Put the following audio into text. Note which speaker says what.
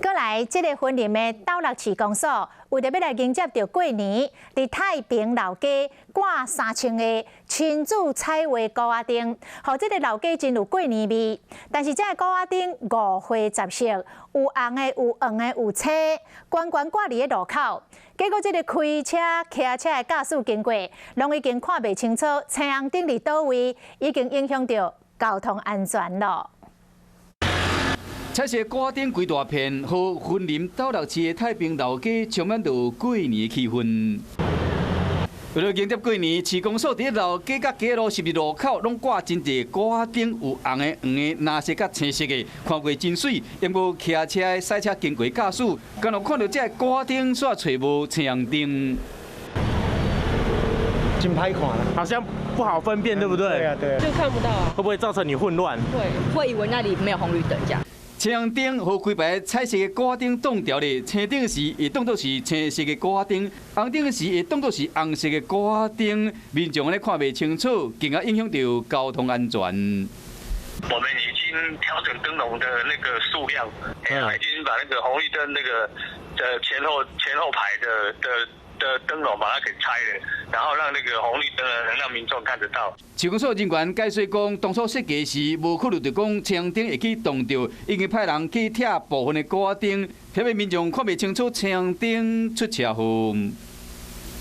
Speaker 1: 閣來，這个雲林的斗六市公所，為著欲來迎接著過年，佇太平老街掛3000个親子彩畫鼓仔燈，予這个老街真有過年味。但是這个鼓仔燈五花雜色，有紅的、有黃的、有青，懸懸掛佇咧路口。結果這个開車、騎車的駕駛經過，攏已經看袂清楚青紅燈佇佗位，已經影響著交通安全囉。
Speaker 2: 彩色鼓仔燈規大片，予雲林斗六市的太平老街充滿著過年的氣氛。為著迎接過年，市公所佇老街佮街路十字路口，攏掛真濟鼓仔燈，有紅的、黃的、藍色佮青色的，看過真媠。不過騎車的、駛車經過駕駛，敢若看著這个鼓仔燈，煞揣無青紅燈。
Speaker 3: 真歹看啦，
Speaker 4: 好像不好分辨，對不對？
Speaker 3: 對啊，對啊。
Speaker 5: 就看不到啊。
Speaker 4: 會不會造成你混亂？
Speaker 5: 會，會以為那裡沒有紅綠燈這樣。
Speaker 2: 青紅燈予規排彩色的鼓仔燈擋牢咧，青燈時會當作是青色的鼓仔燈，紅燈時會當作是紅色的鼓仔燈，民眾按呢看袂清楚，更加影響著交通安全。
Speaker 6: 我們已經調整燈籠的那個數量，已經把那個紅綠燈那個的前後排的燈籠把它給拆了，然後讓那個紅綠燈能讓民眾看得到。
Speaker 2: 市公所人員解釋講，當初設計時無考慮著講青紅燈會去擋著，已經派人去拆部分的鼓仔燈，避免民眾看袂清楚青紅燈出車禍。